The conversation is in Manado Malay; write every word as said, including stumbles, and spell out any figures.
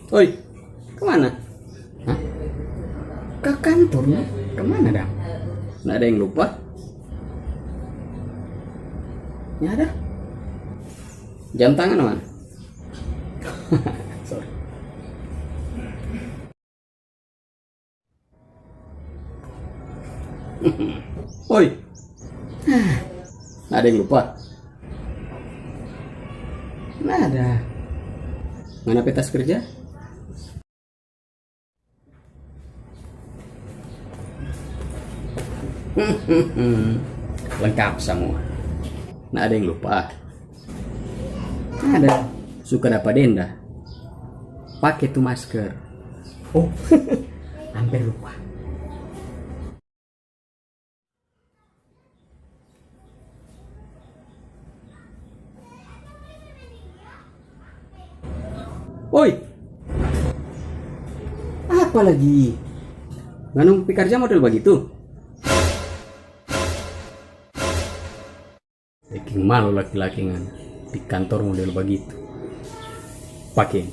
Oi, kemana? Hah? Ke kantor, no? Kemana, dang? Nggak ada yang lupa? Nggak ada. Jam tangan mana? Sorry. Oi. Ada yang lupa? Nada. Mana pe tas kerja? Lengkap semua. Nada yang lupa? Ada. Suka dapa denda. Pake tu masker. Oh, hampir lupa. Oi. Apa lagi? Ngana pe karja model bagitu? Beking malu laki-laki ngana di kantor model bagitu. Pake.